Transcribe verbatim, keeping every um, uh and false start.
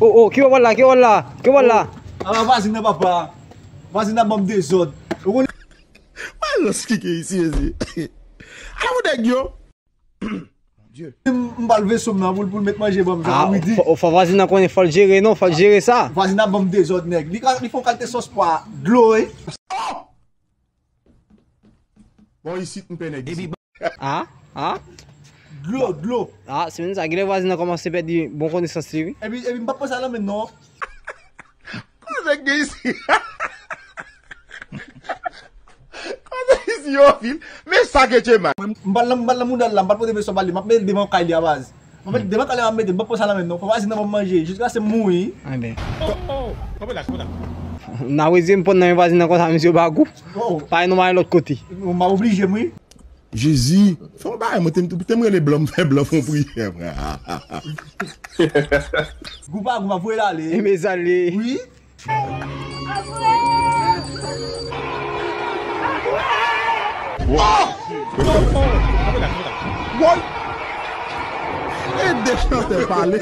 Oh, oh, ki wòl la, ki wòl la, ki wòl la? Ala vwazin nan, papa. Vwazin nan ban m dezòd. Ou konnen. Malòs ki gen isi, mezi. Ala ou nèg yo. Bondye. M, m pral veso m nan pou l, pou l met manje ban m sa, ah, midi. Fò, fò vwazin nan konnen, fò l jere non, fò l jere sa. Vwazin nan ban m dezòd, nèg. Li ka, li fè yon kalite sòs pwa, dlo, wi. Bon, isit, m pè nèg isit. Ah, ah. Dlo, dlo. Ah, se menm sa, genlè vwazin nan kòmanse pèdi bon konesans li, wi. Epi, epi m p ap pran sa nan men l non. Koze k gen isi. Koze isi yo fil. Men sa ke tchema. M pral nan, m pral nan mouda l la, m pral pote veso ba li, m ap mete l devan kay li a baz. M ap mete devan kay li, m ap mete l, m p ap pran sa nan men l non. Fò vwazin nan ban m manje, jiskaske m mouri. Anben. Oh, oh, oh, konprann la, konprann la. Nan vwazin, m pran nan men vwazin nan konsa, misye ba gou. Oh. Parèy nou mare lòt kote. M ap oblije m, wi. Jezi, fè yon bagay, mwen te, te m rele blan, m fè blan fè yon priyè, mwen. Gou pa gou, m ap voye l ale. E mezale. Wi. Wow! Woy! E de chantè pale.